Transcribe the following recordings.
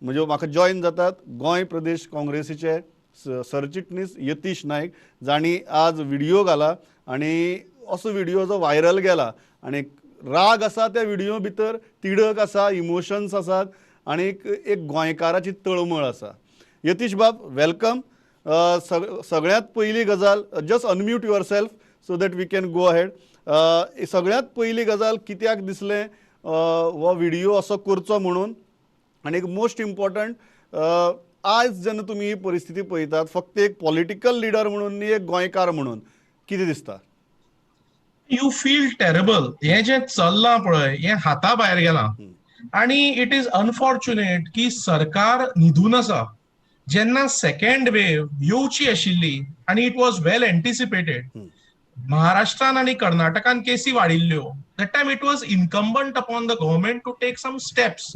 म्हणजे म्हाका जॉयन जातात गोंय प्रदेश काँग्रेसीचे सरचिटणीस यतीश नायक, जांणी आज व्हिडिओ घाला आनी असो व्हिडिओ जो व्हायरल गेला आनी राग आसा त्या व्हिडिओ भितर, तिडक आसा, इमोशन्स आसात आनी एक गोंयकाराची तळमळ आसा. यतीश बाब, welcome. सगळ्यांत पयली गजाल, just unmute yourself so that we can go ahead. सगळ्यांत पयली गजाल, कित्याक दिसलें हो व्हिडिओ असो करचो म्हणून? आनी एक मोस्ट इम्पॉर्टंट, आज जेन्ना तुमी ही परिस्थिती पळयतात, फक्त एक पॉलिटिकल लिडर म्हणून न्ही, एक गोंयकार म्हणून कितें दिसता? You feel terrible. हें जें चल्लां पळय, हें हाता भायर गेलां आनी it is unfortunate की सरकार न्हिदून आसा. जेन्ना सेकंड वेव येवची आशिल्ली आनी it was well anticipated, महाराष्ट्रान आनी कर्नाटकान केसी वाडिल्ल्यो, that time it was incumbent upon the government to take some steps,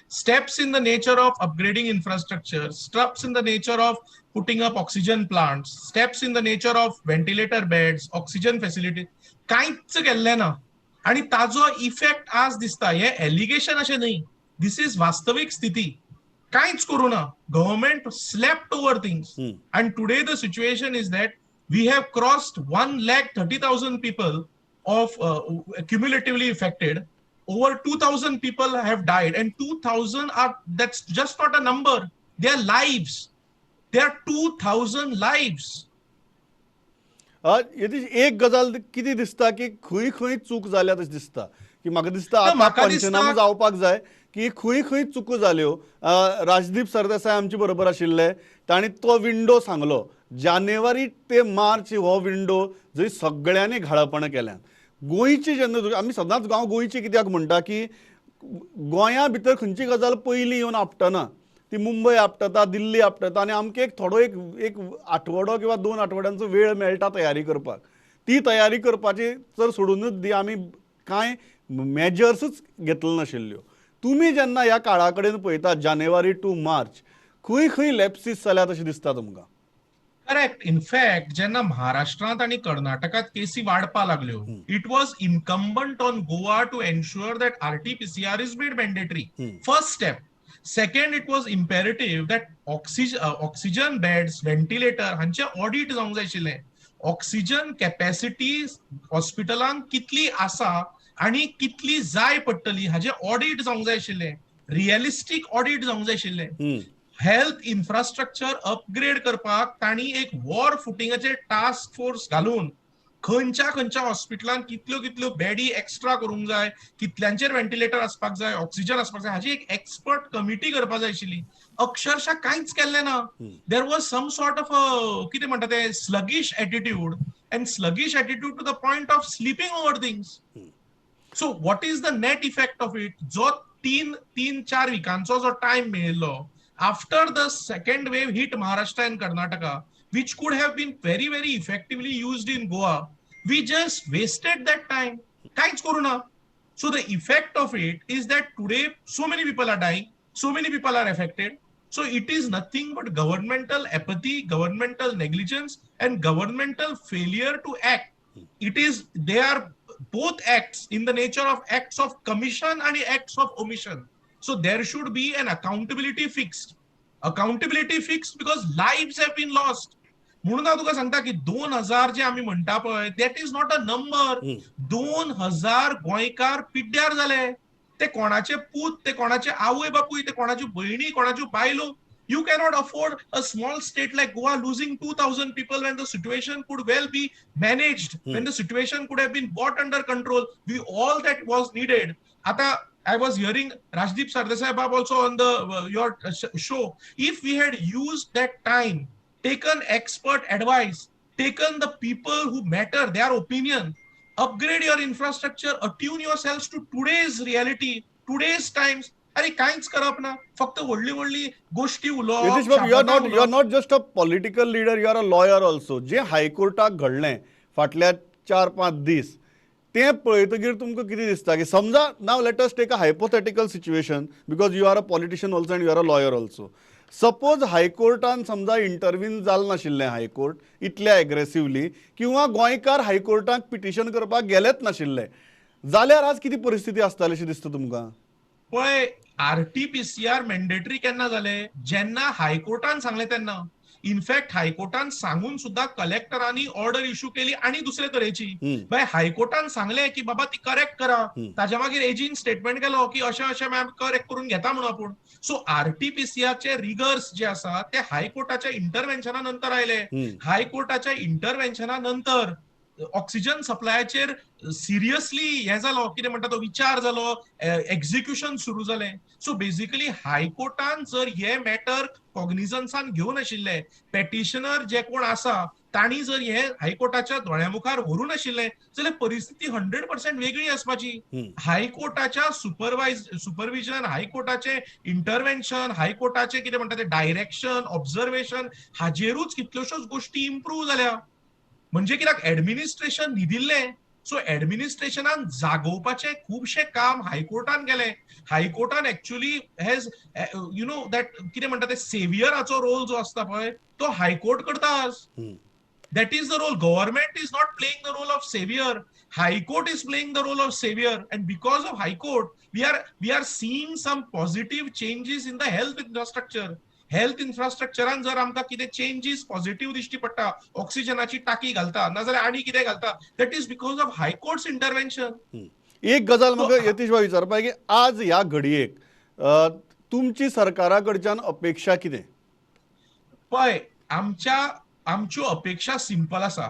steps in the nature of upgrading infrastructure, steps in the nature of putting up oxygen plants, steps in the nature of ventilator beds, oxygen facility. कांयच केल्लें ना आनी ताजो effect आज दिसता. हे allegation अशें न्ही, this is वास्तवीक स्थिती. कांयच करूं ना, government slept over things and today the situation is that we have crossed 1,30,000 people of cumulatively affected. Over 2,000 people have died, and 2,000 are, that's just not a number. They are lives. They are 2,000 lives. Yatish, एक गजाल कितें दिसता की खंय खंय चूक जाल्या तशें दिसता की म्हाका दिसता आतां पंचनामो जावपाक जाय की खंय खंय चुको जाल्यो. राजदीप सरदेसाय आमचे बरोबर आशिल्ले, तांणी तो विंडो सांगलो, जानेवारी ते मार्च हो विंडो जंय सगळ्यांनी घाळपणां केल्यात. गोंयची जेन्ना आमी सदांच हांव गोंयची कित्याक म्हणटा की गोंया भितर खंयची गजाल पयलीं येवन आपटना, ती मुंबय आपटता, दिल्ली आपटता आनी आमकां एक थोडो एक एक आठवडो किंवा 2 आठवड्यांचो वेळ मेळटा तयारी करपाक. ती तयारी करपाची जर सोडूनच दी, आमी कांय मेजर्सूच घेतले नाशिल्ल्यो. तुमी जेन्ना ह्या काळा कडेन पळयता, जानेवारी टू मार्च, खंय खंय लॅप्सीस जाल्यात अशें दिसता तुमकां? Correct. In fact जेन्ना महाराष्ट्रांत आनी कर्नाटकांत केसी वाडपा लागल्यो, it was incumbent on Goa to ensure that RTPCR is made mandatory. First step. Second, it was imperative that oxygen beds, ventilator हांचे ऑडिट जावंक जाय आशिल्लें. ऑक्सिजन कॅपॅसिटी हॉस्पिटलांक कितली आसा आनी कितली जाय पडटली हाजें ऑडिट जावंक जाय आशिल्लें. रियलिस्टीक ऑडिट जावंक जाय आशिल्लें. हेल्थ इन्फ्रास्ट्रक्चर अपग्रेड करपाक तांणी एक वॉर फुटिंगाचे टास्क फोर्स घालून खंयच्या खंयच्या हॉस्पिटलान कितल्यो कितल्यो बेडी एक्स्ट्रा करूंक जाय, कितल्यांचेर व्हेंटिलेटर आसपाक जाय, ऑक्सिजन आसपाक जाय, हाजी एक एक्सपर्ट कमिटी करपाक जाय आशिल्ली. अक्षरशः कांयच केल्लें ना. There was some sort of कितें म्हणटा ते sluggish attitude, and sluggish attitude to the point of sleeping over things. So what is the net effect of it? जो 3-4 विकांचो जो टायम मेळिल्लो after the second wave hit Maharashtra and Karnataka, which could have been very, very effectively used in Goa, we just wasted that time. कांयच करू ना. So the effect of it is that today so many people are dying, so many people are affected. So it is nothing but governmental apathy, governmental negligence and governmental failure to act. It is, they are both acts in the nature of acts of commission and acts of omission. So there should be an accountability fixed. Accountability fixed because lives have been lost. म्हणून हांव तुका सांगता की 2000 जे आमी म्हणटा पळय, that is not a number. 2000 गोंयकार पिड्ड्यार जाले. ते कोणाचे पूत, ते कोणाचे आवय बापूय, ते कोणाच्यो भयणी, कोणाच्यो बायलो. You cannot afford a small state like Goa losing 2,000 people when the situation could well be managed, when the situation could have been brought under control. We all that was needed. Ata, I was hearing Rajdeep Sardesai Bab also on the your show. If we had used that time, taken expert advice, taken the people who matter, their opinion, upgrade your infrastructure, attune yourselves to today's reality, today's times. अरे कांयच करप ना, फक्त व्हडली व्हडली गोष्टी उलोवप. यतीश बाब, you are not just a political leader, you are a lawyer also. जे हायकोर्टाक घडलें फाटल्या 4-5 दीस तें पळयतकीर तुमकां कितें दिसता की समजा now let us take a hypothetical situation because you are a politician also and you are a lawyer also. Suppose हायकोर्टान समजा इंटरवीन जालें नाशिल्लें, हायकोर्ट इतल्या एग्रेसिवली, किंवा गोंयकार हायकोर्टाक पिटिशन करपाक गेलेच नाशिल्ले जाल्यार आज कितें परिस्थिती आसताली अशी दिसता तुमकां? पळय, आरटीपीसीआर मॅन्डेटरी केन्ना जालें? जेन्ना हायकोर्टान सांगलें तेन्ना. इनफॅक्ट हायकोर्टान सांगून सुद्दां कलेक्टरांनी ऑर्डर इश्यू केली आणि दुसरे तरेची. बाय हायकोर्टान सांगलें की बाबा ती करेक्ट करा, ताच्या मागीर एजीन स्टेटमेंट केलो की अशें अशें मॅम करेक्ट करून घेता म्हणून आपूण. सो आरटीपीसीआरचे रिगर्स जे आसा ते हायकोर्टाच्या इंटरव्हेन्शना नंतर आयले. हायकोर्टाच्या इंटरव्हेन्शना नंतर ऑक्सिजन सप्लायाचेर सिरियसली हे जालो, कितें म्हणटा तो विचार जालो, एक्झिक्युशन सुरू जालें. सो बेसिकली हायकोर्टान जर हे मॅटर कॉग्निजन्सान घेवन आशिल्ले, पेटिशनर जे कोण आसा तांणी जर हे हायकोर्टाच्या दोळ्या मुखार व्हरूं नाशिल्लें जाल्यार परिस्थिती 100% वेगळी आसपाची. हायकोर्टाच्या सुपरविजन, हायकोर्टाचे इंटरव्हेन्शन, हायकोर्टाचे कितें म्हणटा ते डायरेक्शन, ऑब्झर्वेशन हाजेरूच कितल्योश्योच गोश्टी इम्प्रूव जाल्या. म्हणजे कित्याक एडमिनिस्ट्रेशन न्हिदिल्लें. सो एडमिनिस्ट्रेशनान जागोवपाचें खुबशें काम हायकोर्टान केलें. हायकोर्टान actually has you know that कितें म्हणटा ते सेवियराचो रोल जो आसता पळय तो हायकोर्ट करता आज. That is the role. Government is not playing the role of saviour. High Court is playing the role of saviour, and because of High Court we are seeing some positive changes in the health infrastructure. Health इन्फ्रास्ट्रक्चरान जर आमकां कितें changes positive दिश्टी पडटा, ऑक्सिजनाची टाकी घालता नाजाल्यार आनी कितें घालता, that is because of high court's intervention. एक गजाल म्हाका यतीश भाई विचारपा की आज ह्या घडयेक तुमची सरकारा कडच्यान अपेक्षा कितें? पळय, आमच्यो अपेक्षा सिंपल आसा.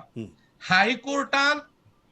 हायकोर्टान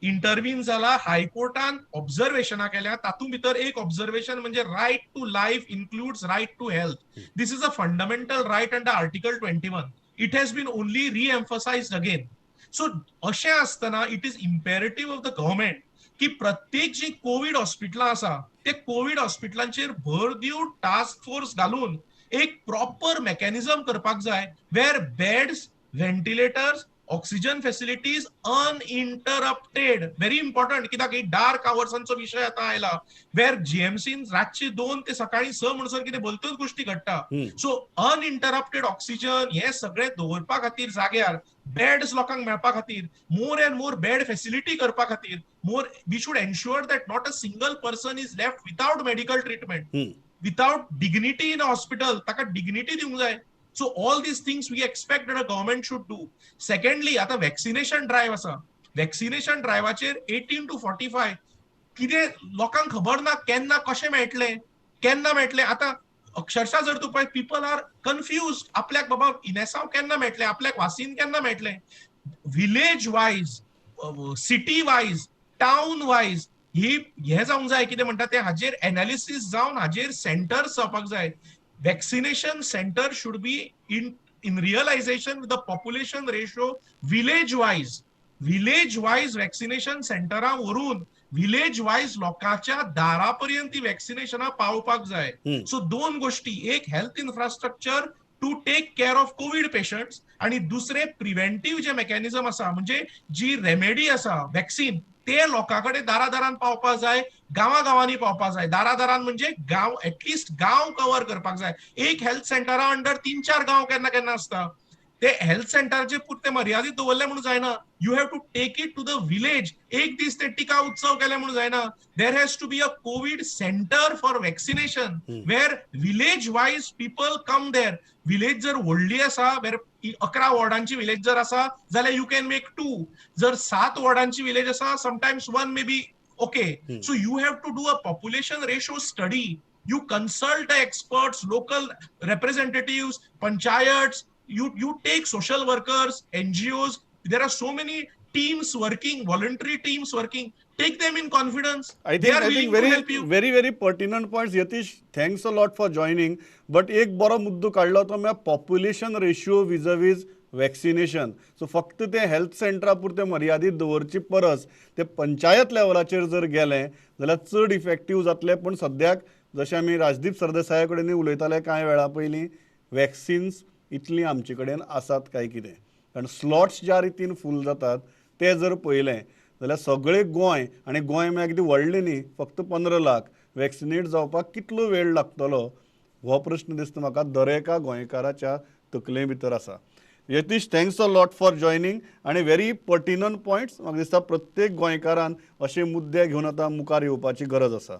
इंटरवीन जाला, हायकोर्टान ऑब्झर्वेशनां केल्या, तातूंत भितर एक ऑब्झर्वेशन म्हणजे right to life includes right to health. This is a fundamental right under article 21. It has been only reemphasised again. So अशें आसतना it is imperative of the government की प्रत्येक जी कोवीड हॉस्पिटलां आसा ते कोवीड हॉस्पिटलांचेर भर दिवन टास्क फोर्स घालून एक प्रॉपर मेकॅनिझम करपाक जाय where beds, ventilators, oxygen facilities uninterrupted. Very important, कित्याक डार्क आवर्सांचो विशय आतां आयला वेर जीएमसीन रातचे 2 ते सकाळी 6 म्हणसर कितें भलत्योच गोष्टी घडटा. सो अनइंटरप्टेड ऑक्सिजन हे सगळे दवरपा खातीर जाग्यार बेड्स लोकांक मेळपा खातीर, more and more bed facility करपा खातीर, more we should ensure that not a single person is left without medical treatment, without dignity in a hospital. ताका डिग्निटी दिवंक जाय. So all these things we expect that a government should do. Secondly, आता vaccination drive आसा. Vaccination driveाचेर 18 to 45 कितें लोकांक खबर ना केन्ना कशें मेळटलें, केन्ना मेळटलें. आतां अक्षरशः जर तूं पळय पीपल are confuse, आपल्याक बाबा इनेसांव केन्ना मेळटलें, आपल्याक वासीन केन्ना मेळटलें. Village wise, city wise, town wise ही हें जावंक जाय, कितें म्हणटा तें हाजेर एनालिसीस जावन हाजेर सेंटर्स जावपाक जाय. Vaccination center should be in realization with the population ratio village wise. Village wise vaccination सेंटरां व्हरून विलेज वायज लोकांच्या दारा पर्यंत ती वॅक्सिनेशनां पावपाक जाय. सो दोन गोष्टी, एक health infrastructure to take care of COVID patients आणि दुसरे प्रिव्हेंटिव्ह जे मेकॅनिझम आसा म्हणजे जी रेमेडी आसा वॅक्सिन ते लोकां कडेन दारा दारान पावपाक जाय, गांवा गांवांनी पावपाक जाय. दारा दारान म्हणजे गांव, एटलिस्ट गांव कवर करपाक जाय. एक हेल्थ सेंटरा अंडर 3-4 गांव केन्ना केन्ना आसता, ते हेल्थ सेंटराचे पुरते मर्यादीत दवरले म्हणून जायना. You have to take it to the village. एक दीस ते टिका उत्सव केले म्हणून जायना. There has to be a COVID centre for vaccination where village wise people come there. Village जर व्हडली आसा, वेर 11 वॉर्डांची विलेज जर आसा जाल्यार you can make 2. जर 7 वॉर्डांची विलेज आसा sometimes 1 may be okay. So you have to do a population ratio study. You consult the experts, local representatives, panchayats. You take social workers, NGOs. There are so many teams working, voluntary teams working. Take them in confidence. I think very, very, very pertinent points. Yatish, thanks a lot for joining. But एक बरो मुद्दो काडलो तो म्हळ्यार population ratio vis-a-vis vaccination. So फक्त ते health सेंटरा पुरते मर्यादीत दवरची परस ते पंचायत लेवलाचेर जर गेले जाल्यार चड इफेक्टीव जातले. पूण सद्याक जशें आमी राजदीप सरदेसाया कडेन उलयताले कांय वेळा पयलीं, वॅक्सिन्स इतली आमचे कडेन आसात काय कितें, कारण स्लॉट्स ज्या रितीन फूल जातात ते जर पळयलें जाल्यार सगळे गोंय, आनी गोंय म्हळ्यार अगदी व्हडलें न्ही, फक्त 15 लाख वॅक्सिनेट जावपाक कितलो वेळ लागतलो हो प्रश्न दिसता म्हाका दरेका गोंयकाराच्या तकले भितर आसा. Yatish, thanks a lot for joining आनी व्हेरी पर्टिनंट पॉयंट्स. म्हाका दिसता प्रत्येक गोंयकारान अशे मुद्दे घेवन आतां मुखार येवपाची गरज आसा.